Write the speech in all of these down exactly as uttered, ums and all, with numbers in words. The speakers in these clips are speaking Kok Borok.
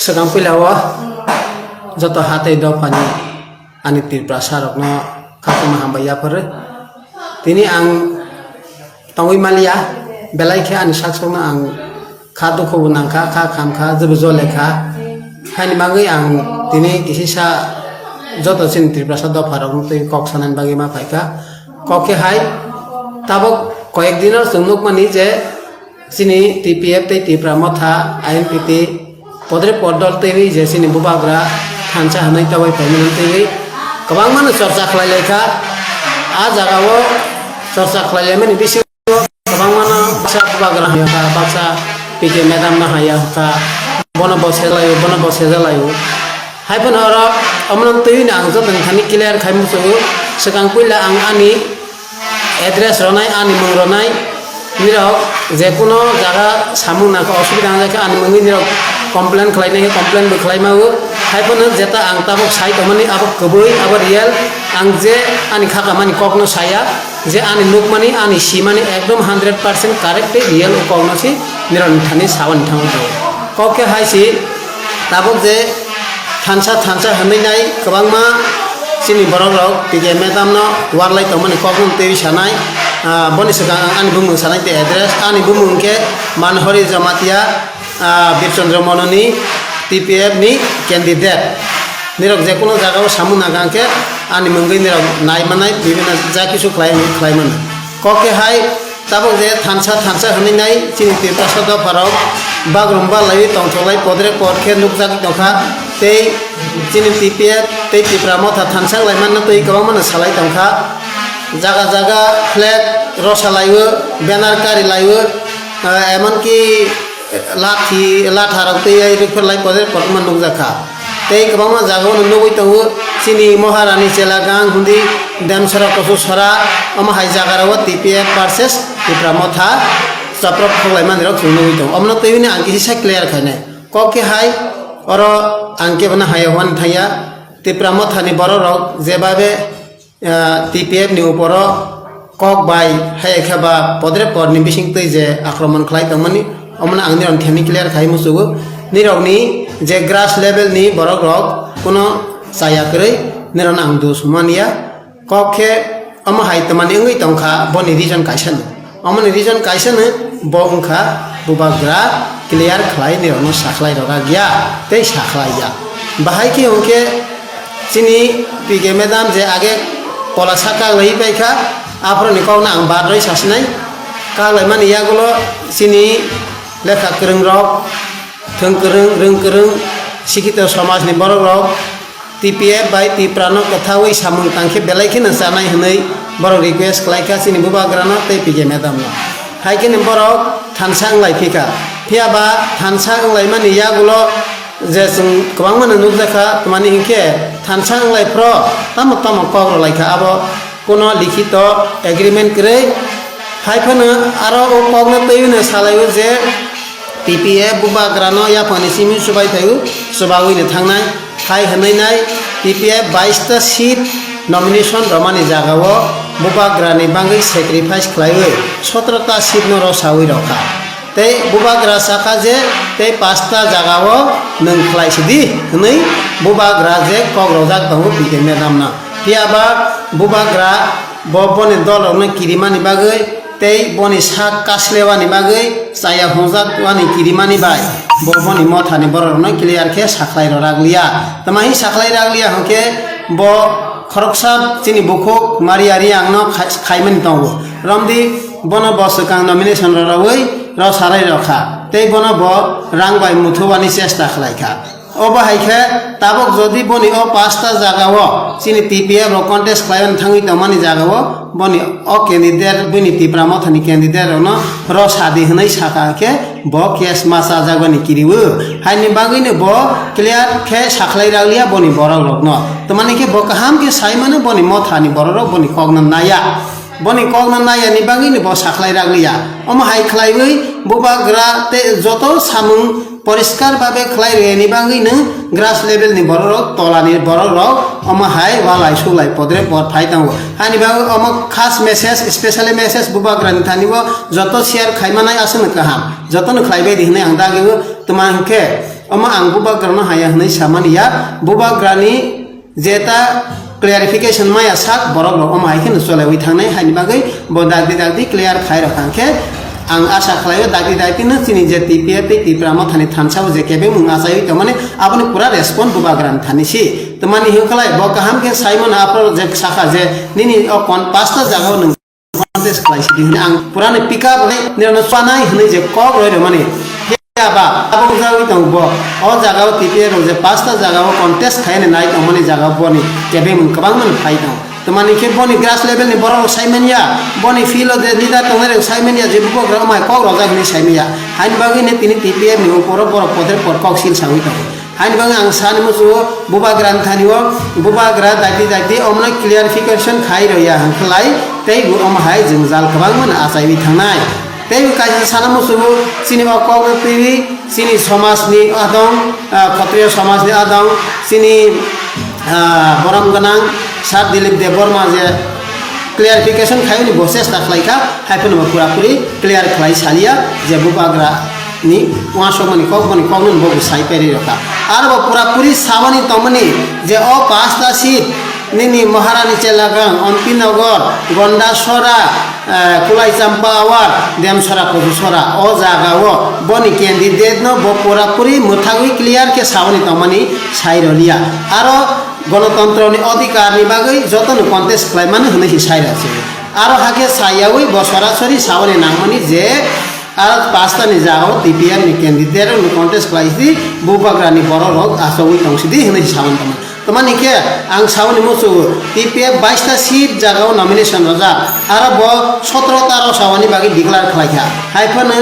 Swkang puila o joto ha tei dophani ani Tiprasa rokno khakchangma hambai yapharwi. Tini ang tongwi maliya, belai khe ani sak sokno ang kha dukhu bo nangkha, kha khamkha, jebo jole kha. Haini bagwi ang tini kisisa joto chini Tiprasa dopha rokno twi kok sanani bagwi ma phaikha. Kok khe hai, tabuk koyek dino chwng nukmani je, chini T P F tei Tipra Motha, I N P T, podre podol twiwi je chini bubagra thansa hwnwi tobwi phaimani twiwi kwbangmano chorcha khlai laikha. A jagao chorcha khlai laimani bisingo kwbangmano baksa bubagra hamya kha, baksa P K madam no hamya kha, bono bo sejalaio, bono bo sejalaio. Hai phano oro omono twiwi no ang joto ni thani clear khai muchungo. Swkang puila ang ani address rwnai, ani mung rwnai, nirok je kuno jaga samung nangkha, osubida wngjak khe ani mungwi nirok complain khlainai khe complain bo khlai mao. Hai phano jeta ang tabuk sai tongmani abo kwbwi, abo real. Ang je ani khakamani kokno saya, je ani nukmani, ani simani ekdom hundred percent correct tei real o kokno si nirokni thani sawi thangwi tongo. Kok khe hai si, tabuk je thansa thansa hwnwi nai kwbangma chini borok rok P K madam no warlai tongmani kok no twiwi sanai. Ah, boni swkang ang ani bumung sanai tei address, ani bumung khe Manhori Jamatia, ah, Birchandra Mononi T P F ni candidate. Nirok je kuno jaga o samung nangkha khe ani mungwi nirok nai manai, bibinno ja kisu khlai, khlai mano. Kok khe hai Tabuk je thansa thansa hwnwi nai chini Tiprasa dopharok bagrumba laiwi tongthoklai podre pod khe nukjagwi tongkha tei chini T P F tei Tipra Motha thansa wnglaimano twi kwbangmano salai tongkha. Jaga jaga flag rosa laiwi, banner kari laiwi, ah, emonki lathi latharok twi ai rwphar lai podre pod wngma nukjakha. Tei kwbangma jagao no nugwi tongo, chini Maharani chela gang hundi Demsora Kosu Sora, omo hai jaga rogo T P F versus Tipra Motha chaprok khoklai mani rok chwng nugwi tongo. Omono twiwi no ang kisa clear khainai. Kok khe hai oro ang kebo no haya hwnwi thangya. Tipra Motha ni borok rok jebabe ah, T P F ni uporo kok bai hai khe ba podre pod ni bising twi je akromon khlai tongmani, omono ang nirok thani clear khai muchungo. Nirok ni je grass level ni borok rok kuno chaya kwrwi nirok no ang dos manya. Kok khe omo hai twmani wngwi tongkha, boni reason kaisa no. Omoni reason kaisa no, bo wngkha bubagra clear khlai nirokno sakhlai rwrak ya tei sakhlai ya. Bahai khe hwnkhe chini P K madam je age pola sa kaglai paikha, aphoroni kokno ang barroi sasinai. Kaglaimani yagulo chini lekha kwrwngrok, thwng kwrwng, rwng kwrwng, sikhito somajni borokrok, T P F bai Tiprano kwthaui samung tangkhe belai kheno chanai hwnwi borok request khlaikha chini bubagrano tei P K madamno. Hai kheno borok thansa wnglai phikha. Phiyaba thansa wnglaimani yagulo je chwng kwbangmano nukjakha, twmani hinkhe thansa wnglaipro tamo tamo kok rwlaikha, abo kuno likhito agreement kwrwi. Hai phano aro o kokno twiwi no salaio je T P F bubagrano yaphangni simi chubai phaio, chubaui no thangnai. Hai hwnwi nai T P F bais ta seat nomination romani jagao bubagrani bagwi sacrifice khlaiwi sotro ta seat no rw saui rwkha. Tei bubagra sakha je tei pasta jagao nwng khlai sidi hwnwi bubagra je kok rojak tongo P K madamno. Phiyaba bubagra bo boni dolrokno kirimani bagwi tei boni sak kaslewani bagwi chaya hwnjak wani kirimani bai bo boni mothani bororokno clear khe sakhlai rwrak liya. Twmai sakhlai rak liya hwnkhe bo khoroksa chini bukhuk Maria Riangno khai-, khaimani tongo. Romdi bono bo swkang nomination rwraui rw sarai rwkha tei bono bo rang bai muthubani chesta khlaikha. Obo hai khe tabuk jodi boni o pasta jagao chini T P F rok contest khlaiwi thangwi tongmani jagao boni o candidate, bini Tipra Mothani candidate rokno rw sadi hwnwi sakha khe bo case ma chajak bani kiriwo. Haini bagwino bo clear khe sakhlai rak liya boni borok rokno. Twmani khe bo kaham khe sai mano boni mothani borok rok boni kokno naya. Boni kokno naya ni bagwino bo sakhlai rak liya. Omo hai khlaiwi bubagra tei joto samung poriskar babe khlai rwya ni bagwi nwng grass level ni borok rok, tola ni borok rok omo hai walai sulai podre pod phai tongo. Haini bagwi omo khas message, specially message bubagra ni thani bo joto share khai manai aswk no kaham. Joto no khlai bai di hwnwi ang dagi o. Twma hwnkhe Omo ang bubagrano haya hwnwi samani ya, bubagrani jeta clarification maya sak borok rok omo hai kheno cholawi thangnai, haini bagwi bo dakti dakti clear khai rok hwnkhe ang asa khlaio dakti dakti no chini je T P F tei Tipra Mothani thansa o je kebengmung achaiwi tongmani aboni pura respond bubagrani thani si. Tamani hinkhlai bo kaham khe saimano aphuru je sakha je nini o kon pasta jagao nwng contest khlai sidi hwnwi ang purani pick up hwnwi nirokno chwanai hwnwi je kok roi rwmani. Phiya ba abo wngjawi tongo bo. O jagao T P F rok je pasta jagao contest khaina nai tongmani jagao boni kebengmung kwbangma phai tongo. Tamani khe boni grass level ni borok rok sai manya, boni field o je leader tongnai rok sai manya, je bubagra rok mai kok rojak hwnwi sai manya. Haini bagwi no tini T P F ni uporo borok poder por kok sil sawi tongo. Haini bagwi ang sani muchungo bubagrani thani o bubagra dakti dakti omono clarification khai rwya hwnkhlai teibo omo hai jwngjal kwbangma no achaiwi thangnai. Teibo kaisa sana muchungo chini o kokno twiwi chini somajni adong, ah, Khatriya somajni adong, chini, ah, borom gwnang Sir Dilip Debbarma je clarification khaiyoni bo chesta khlaikha, hai phano bo purapuri clear khlai saliya je bubagra ni uansukmani kok boni kokno bo sai pairi rokha. Aro bo purapuri sabani tongmani je o pasta seat nini Maharani Chelagang, Ompi Nagar, Gondasora, eh, Kulai Champa Awar, Demsora, Kososora o jagao boni candidate no bo purapuri mwthagwi clear khe sabani tongmani sai roliya. Aro Gonotontro ni odhikar ni bagwi joto no contest khlai mano hwnwi se sai rw se. Aro hakhe sayawi bo sorasori sawi nangmani je aro pasta ni jagao T P F ni candidate rok no contest khlai si bubagra ni borok rok achogwi tong sidi hwnwi se sawi tongmani. Tamani khe ang sawi ni muchungo T P F bais ta seat jagao nomination rwjak aro bo sotro ta rw sawani bagwi declare khlai kha. Hai phano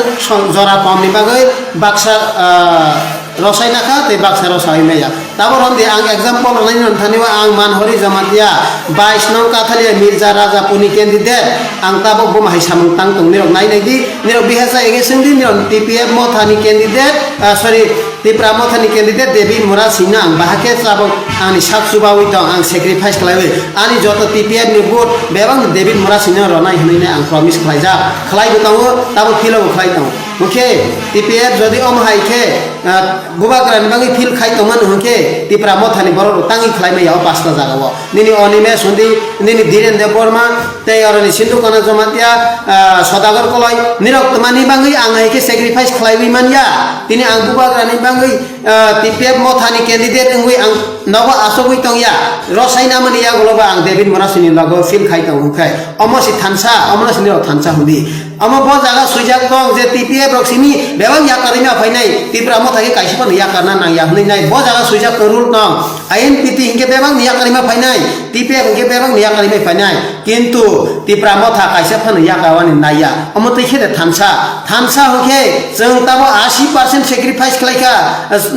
jora kom ni bagwi baksa, ah, rosai nakha tei baksa rosai maya. Tabok romdi ang example rwnai nini thani o ang Manhori Jamatia bais nong Kathalia Mirza Rajapurni candidate ang tabok bo hai samung tang tong nirok nai nai di nirok bihasa ege seng di nirok T P F Mothani candidate, ah, sorry, Tipra Mothani candidate David Murasingno ang bahake tabok angni sak chubawi tong ang sacrifice khlaiwi ani joto T P F ni vote bebak David Murasingno ronai hwnwi ang promise khlaijak khlai bo tongo tabok philo bo khlai tongo. Hwnkhe T P F jodi omo hai khe, ah, bubagrani bagwi feel khai tongmani hwnkhe Tipra Mothani borok rok tangwi khlai maya o pasta jagao. Nini Animesh hundi, nini Dhiren Debbarma, tei oroni Sindhu Kana Jamatia, ah, Sodagar Koloi, nirok twmani bagwi ang hai khe sacrifice khlaiwi manya. Tini ang bubagrani bagwi, ah, T P F Mothani candidate wngwi ang nogo achugwi tongya. Rosai namani yagulo ba ang David Murasingni logo feel khai tongo hwnkhe. Omo si thansa, omono si nirok thansa hundi. Omo bo jaga swijak tong je T P F rok simi bebak yakarwi ma phainai, Tipra Motha khe kaisa phano yakarna nangya hwnwi nai. Bo jaga swijak tong rule tong. I N P T hinkhe bebak ni yakarwi ma phainai, T P F hinkhe bebak ni yakarwi ma phainai. Kintu Tipra Motha kaisa phano yakarwani naiya. Omo twi khe de thansa. Thansa hwnkhe chwng tamo ashi percent sacrifice khlai kha,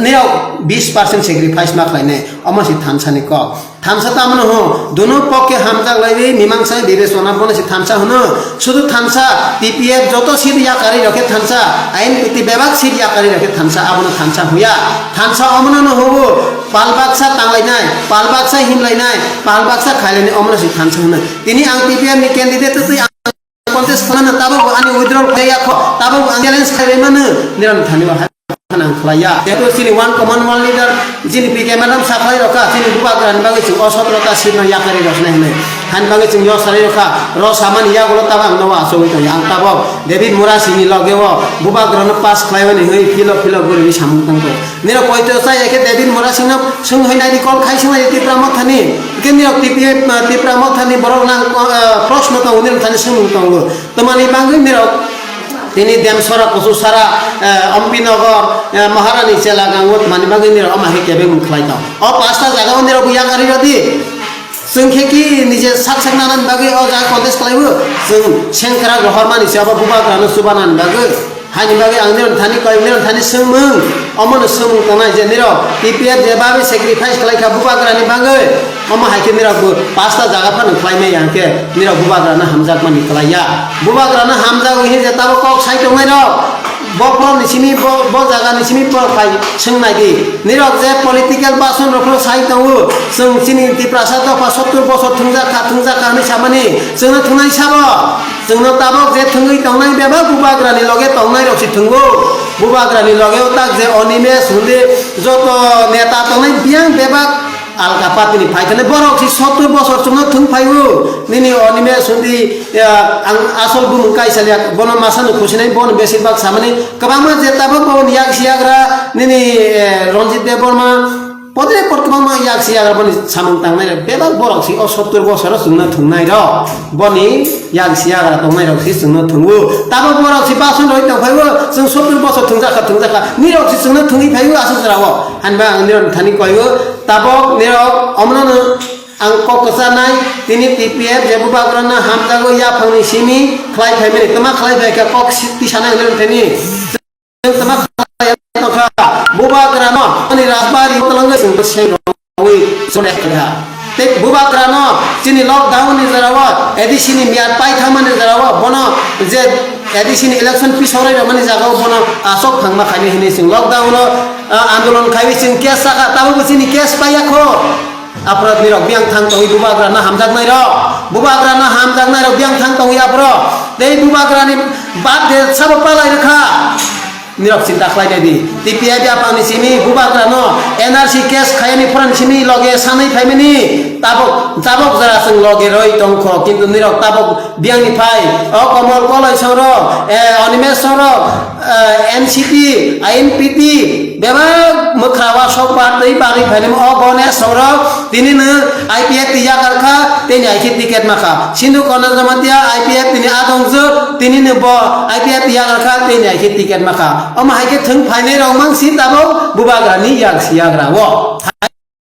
nirok bis percent sacrifice ma khlainai. Omo si thansa ni kok. Thansa tamo no hwn, dono pokke hamjak laiwi mimangsa bibechona bono se thansa hwno. Sudu thansa, T P F joto seat yakarwi rokhe thansa, I N P T bebak seat yakarwi rokhe thansa, abono thansa hwya. Thansa omono no hwngo, pal baksa tanglainai, pal baksa himlainai, pal baksa khailainai, omono se thansa hwno. Tini ang T P F ni candidate twi ang contest khlana tabok bo ani withdrawal khlai yakho, tabok bo ang challenge khlai mano, nirok thani bo hai phano ang khlai ya. Jehetu chini one common one leader, chini P K madam sa khlai rokha, chini bubagrani bagwi chwng o sotro ta seat no yakarwi rosnai hwnwi. Hani bagwi chwng yosarwi rokha, rosamani yagulo tabok ang nogo achugwi tongya. Ang tabok David Murasingni logeo bubagrano pass khlaimani hwnwi philo philo guriwi samung tangkho. Nirok poito chaya khe David Murasingno swng hai nai di, call khai swng nai di Tipra Mothani. Hwnkhe nirok T P F, ah, Tipra Mothani borok nang, ah, proshno tongo, nirok thani swngmung tongo. Tamani bagwi nirok tini Demsora, Kuchusara, ah, Ompi Nagar, ah, Maharani Chelagang o tamani bagwi nirok omo hai kebengmung khlai tong. O pasta jaga o nirok bo yakarwi rw di. Chwng khe ki nije sak sak nanani bagwi o jaga contest khlai o. Chwng sengkrak rohormani se obo bubagrano chubanani bagwi. Haini bagwi ang nirok thani koi, nirok thani swngmung, omono swngmung tongnai je nirok T P F je bagwi sacrifice khlai kha bubagrani bagwi, omo hai khe nirok bo pasta jaga phano khlai maya hwnkhe nirok bubagrano hamjakmani khlai ya. Bubagrano hamjak hwnwi je tabok kok sai tongnai rok, bo phone ni simi, bo, bo jaga ni simi phone khai swng nai di. Nirok je political person rok phano sai tongo, chwng chini Tiprasa dopha sottur bosor thwngjak kha, thwngjak kha hwnwi samani, chwngno thwngnai sabo. Chwngno tabok je thwngwi tongnai bebak bubagrani loge tongnai rok se thwngo. Bubagrani loge o tak je Animesh hwnwi joto neta tongnai biyang bebak alka party ni phaikhe borok se sottor bosor chwngno thwng phaio. Nini Animesh hwnwi, eh, ang asol bumung kaisa liya, bono masano khusinai, bono besibak samani kwbangma je tabok bo yak siyagra nini, eh, Ranjit Debbarma. Podre pod kwbangma yak siyagra boni samung tangnai rok, bebak borok si o sottor bosoro chwngno thwngnai rok, boni yak siyagra tongnai rok si chwngno thwngo. Tabok borok si bason roi tong phaibo, chwng sottor bosor thwngjakha, thwngjakha, nirok si chwngno thwngwi phaibo aswk jorao. Hanba ang nirok thani koibo, tabok nirok omono ang kok kwchanai, tini T P F je bubagrano hamjago yaphangni simi khlai phaimani, twma khlai phaikha kok si tisanai nirok thani. Tama khlai tongkha, bubagrano ani rajbari twlangwi chwng bwsai rwi chwng kha. Tei bubagrano chini lockdown ni jorao, A D C ni miyat pai thangmani jorao, bono je A D C ni election pisok rai rwmani jagao bono aswk phangma khainai hinwi chwng lockdown o, ah, andolon khaiwi chwng case sakha, tabukbo chini case paiya kho. Aphrodni rok biyang thang tongwi bubagrano hamjaknai rok, bubagrano hamjaknai rok biyang thang tongwi aphro tei bubagrani birthday sabo palai rwkha. Nirok chinta khlai nai di, T P F yaphangni simi bubagrano N R C case khayani phorani simi loge sanwi phaimani tabok, tabok jora chwng loge roi tongkho, kintu nirok tabok biyangni phai o Komol Koloi songrok, eh, Animesh songrok, eh, N C P, I N P T, bebak mwkha wasok ba twi barwi phainai o Ganesh songrok, tini no I P F T yakar kha, tini hai khe ticket ma kha. Sindhu Kanan Jamatia I P F T ni adong jwk, tini no bo I P F T yakar kha, tini hai khe ticket ma kha. Omo hai khe thwng phainai rok mang si tabok bubagrani yak si yagra o.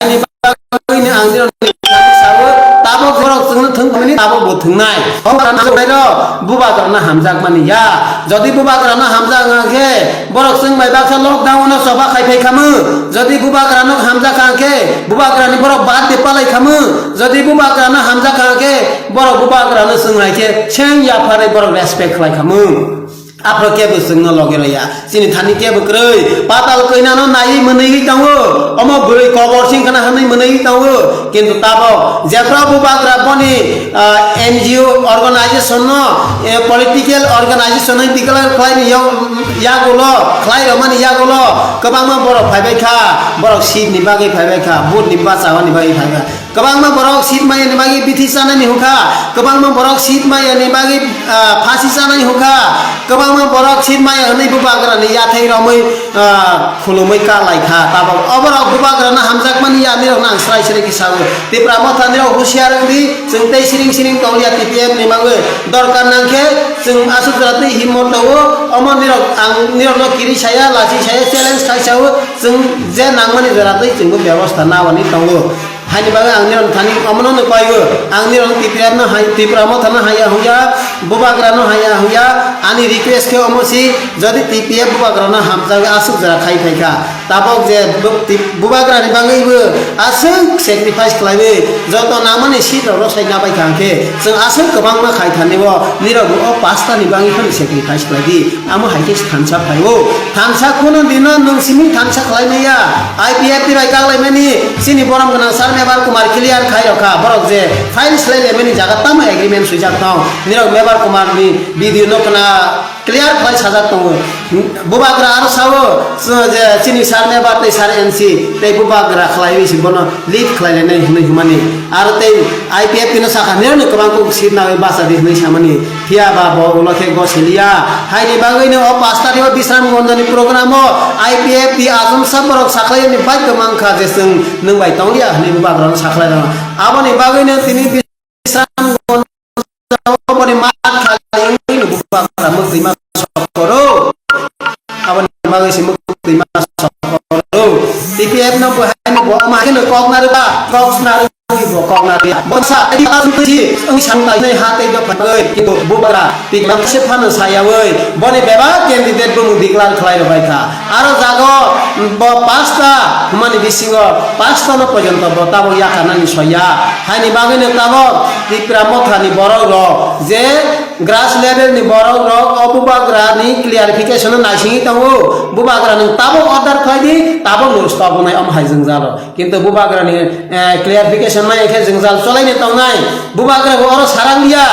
Ani bagwi no ang nirok ni thani sawo, tabok borok chwngno thwng phaimani tabok bo thwngnai. Hokra nangnai rok bubagrano hamjak mani ya. Jodi bubagrano hamjak wngkha khe borok chwng bai baksa lockdown no choba khai phai khamu. Jodi bubagrano hamjak kha khe bubagrani borok birthday palai khamu. Jodi bubagrano hamjak kha khe borok bubagrano chwng hai khe seng yapharwi borok respect khlai khamu. Aphro kebo chwngno loge rwya. Chini thani kebo kwrwi. Patal koinano naiwi mwnwi tongo. Omo bwrwi kobor sing khna hwnwi mwnwi tongo. Kintu tabok jephra bubagra boni, ah, N G O organization no, eh, political organization no declare khlaini yog-, yagulo, khlai rwmani yagulo kwbangma borok phaibai kha. Borok seat ni bagwi phaibai kha, vote ni bachawani bagwi phaibai kha. Kwbangma borok seat maya ni bagwi bithi chanani hwnkha, kwbangma borok seat maya ni bagwi, ah, phasi chanani hwnkha, kwbangma borok seat maya hwnwi bubagrani yathai romwi, ah, khulumwi ka lai kha. Tabok o borok bubagrano hamjakmani ya, nirokno ang srai srai khe sao. Tipra Motha nirok husiar wng di, chwng tei siring siring tong ya T P F ni bagwi. Dorkar nang khe chwng aswk jora twi himmat tongo, omo nirok ang nirokno kiri saya, lachi saya, challenge khai sao, chwng je nangmani jora twi chwngbo bebosta nawani tongo. Haini bagwi ang nirok thani omono no kaigo. Ang nirok T P F no hai, Tipra Motha no haya hungya, bubagra no haya hungya. Ani request khe omo si, jodi T P F bubagra no hamjak aswk jora khai phaikha. Tabok je bu-, ti-, bubagra ni bagwi bo aswk sacrifice khlaiwi joto nangmani seat rok rosai nabai kha hwnkhe chwng aswk kwbangma khai thani bo nirok bo o pasta ni bagwi phano sacrifice khlai di. Amo hai khe thansa phaio. Thansa kuno dino nwng simi thansa khlai maya. I P F T bai kak lai mani chini borom gwnang sir Mebar Kumar clear khai rokha. Borok je file slai lai mani jaga tamo agreement swijak tong. Nirok Mebar Kumar ni video no khna clear khlai sajak tongo. Bubagra aro sao, je chini sir Mebar tei sir N C tei bubagra khlai wi si bono lead khlai lai nai hwnwi hwnmani. Aro tei I P F T no sakha nirok ni kwbang kuk seat nai bacha di hwnwi samani. Phiya ba bo ulo khe gosiliya. Haini bagwi no o pash tarikh o Bishramganj ni program o I P F T achomsa borok sakhlai ni baidhyo mankha je chwng nwng bai tonglia hwnwi bubagra no sakhlai rw. Aboni bagwi no tini Bishramganj o boni mat khali wngwi no bubagra mwktwi ma sokoro. Aboni bagwi se mwktwi ma sokoro. T P F no bo hai no bo ma khe no kok narwkha, kok narwk. Bo kok na ria. Bo sa, ai, ta sung si, ang sang tai nei ha tei dok bai, kintu bubagra, tik lam se phano saya oi. Boni bebak candidate bo mung declare khlai rw bai kha. Aro jago, bo pasta, humani bisingo, pasta no porjonto bo tabo yakarnani soya. Haini bagwi no tabo, Tipra Motha ni borok rok, je, Grass level ni borok rok o bubagra ni clarification no naisingwi tongo. Bubagra nwng tabuk order khlai di, tabuk no stop wngnai om hai jwngjalo. Kintu bubagra ni, eh, clarification mai khe jwngjal cholaini tongnai. Bubagra bo oro sarang liya.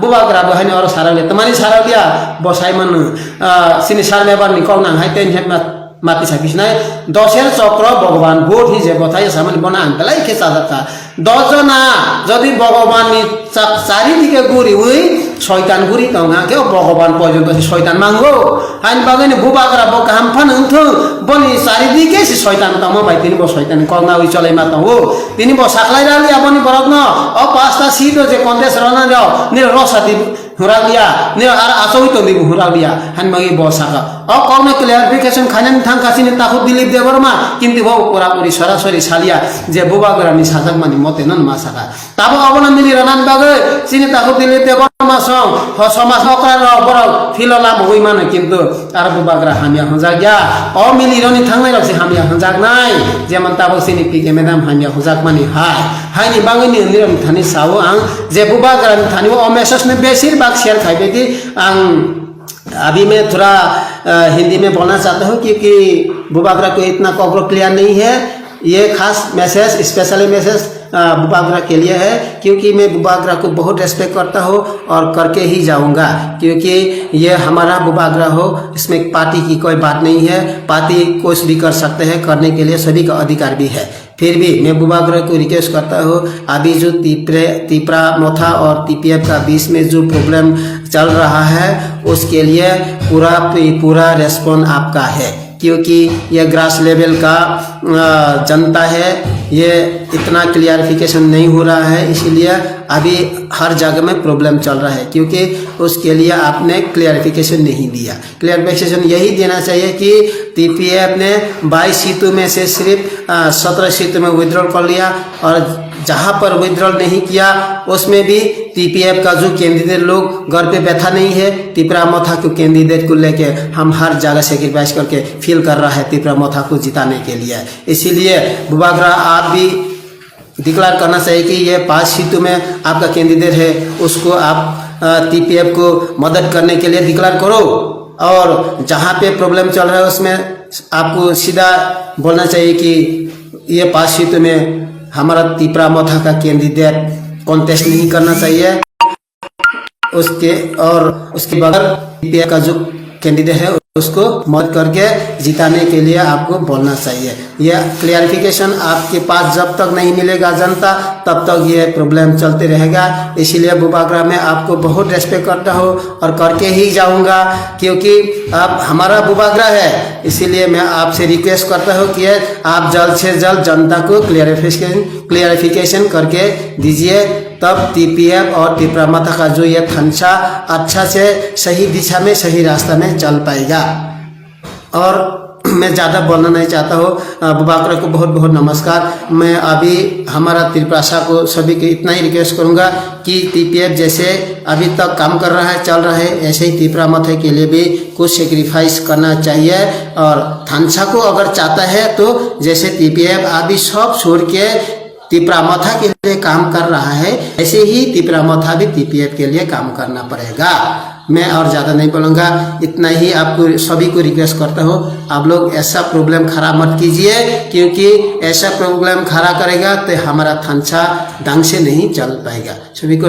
Bubagra bo haino oro sarang liya. Tamani sarang liya? Bo sai mano, ah, chini sar member ni kok nang hai ten hepna. Mati sakisnai, doser chokro Bhogoban Budh hi je bothai samani bono ang belai khe chajakha. Dos jona jodi Bhogoban ni cha-, charidike guriwi soitan guri tongha khe o Bhogoban porjonto se soitan mango. Haini bagwi ni bubagra bo kaham phano wngthung, boni charidike se soitan tongma bai tini bo soitan ni kok nawi cholaima tongo. Tini bo saklai raliya boni borokno, o pasta seat o je contest rwna rok, nini rosati hwnrak liya, nini aro achogwi tongdi bo hwnrak liya, hani bagwi bo saka. O kokno clarification khainani thangkha chini takhuk Dilip Debbarma, kintu bo pura puri sorasori saliya je bubagrani sajakmani mote no ma saka. Tabuk obono mili rwnani bagwi chini takhuk Dilip Debbarma song, ho somaj okra rok borok philo lamogwi mano, kintu aro bubagra hamya hwnjakya. O mili roni thangnai rok se hamya hwnjaknai, jemon tabuk chini P K madam hamya hwnjakmani hai. Haini bagwi ni nirok thani sao ang je bubagra ni thani o message no besir bak share khai bai di. Ang abhi mein thoda, uh, Hindi mein bolna chahta hu, kyunki bubagra ko itna kokro clear nahi hai. Ye khas message, specially message, uh, bubagra ke liye hai, kyunki main bubagra ko bahut respect karta hu aur karke hi jaunga, kyunki ye hamara bubagra ho, isme party ki koi baat nahi hai, party kuch bhi kar sakte hai, karne ke liye sabhi ka adhikar bhi hai. फिर भी मैं बुबागरा को रिक्वेस्ट करता हूँ, अभी जो तिपरे तिपरा मोथा और टीपीएफ का बीच में जो प्रॉब्लम चल रहा है, उसके लिए पूरा पूरा रेस्पॉन्स आपका है, क्योंकि ये ग्रास लेवल का जनता है। ये इतना क्लियरिफिकेशन नहीं हो रहा है, इसीलिए अभी हर जगह में प्रॉब्लम चल रहा है, क्योंकि उसके लिए आपने क्लियरिफिकेशन नहीं दिया। क्लियरिफिकेशन यही देना चाहिए कि टीपीएफ ने बाईस सीटों में से सिर्फ सत्रह सीटों में विड्रॉल कर लिया और जहां पर विड्रॉल नहीं किया, उसमें भी टीपीएफ का जो कैंडिडेट लोग घर पे बैठा नहीं है। तिपरा मोथा को कैंडिडेट को लेके हम हर जगह सेक्रीफाइस करके फील कर रहा है तिपरा मोथा को जिताने के लिए। इसीलिए बुबागरा आप भी डिक्लेयर करना चाहिए कि ये पांच सीटों में आपका कैंडिडेट है, उसको आप टीपीएफ को मदद करने के लिए डिक्लेयर करो। और जहाँ पे प्रॉब्लम चल रहा है, उसमें आपको सीधा बोलना चाहिए कि ये पांच सीटों में हमारा तिपरा मोथा का कैंडिडेट कॉन्टेस्ट नहीं करना चाहिए। उसके और उसके बगैर टीपीएफ का जो कैंडिडेट है, उसको मदद करके जिताने के लिए आपको बोलना चाहिए। यह क्लियरिफिकेशन आपके पास जब तक नहीं मिलेगा जनता, तब तक ये प्रॉब्लम चलते रहेगा। इसीलिए बुबागरा में आपको बहुत रेस्पेक्ट करता हूँ और करके ही जाऊँगा, क्योंकि आप हमारा बुबागरा है। इसीलिए मैं आपसे रिक्वेस्ट करता हूँ कि आप जल्द से जल्द जनता को क्लियरिफिकेशन क्लियरिफिकेशन करके दीजिए, तब टीपीएफ और तिपरा मोथा का जो ये थानसा अच्छा से सही दिशा में, सही रास्ता में चल पाएगा। और मैं ज़्यादा बोलना नहीं चाहता हूँ। अ, बुबागरा को बहुत बहुत नमस्कार। मैं अभी हमारा तिपरासा को सभी को इतना ही रिक्वेस्ट करूँगा कि टीपीएफ जैसे अभी तक काम कर रहा है, चल रहा है, ऐसे ही तिपरा मोथा के लिए भी कुछ सेक्रीफाइस करना चाहिए। और थानसा को अगर चाहता है तो जैसे टीपीएफ अभी सब छोड़ के तिपरा मोथा के लिए काम कर रहा है, ऐसे ही तिपरा मोथा भी टीपीएफ के लिए काम करना पड़ेगा। मैं और ज़्यादा नहीं बोलूँगा, इतना ही आपको सभी को रिक्वेस्ट करता हूँ, आप लोग ऐसा प्रॉब्लम खड़ा मत कीजिए, क्योंकि ऐसा प्रॉब्लम खड़ा करेगा तो हमारा थानसा ढंग से नहीं चल पाएगा। सभी को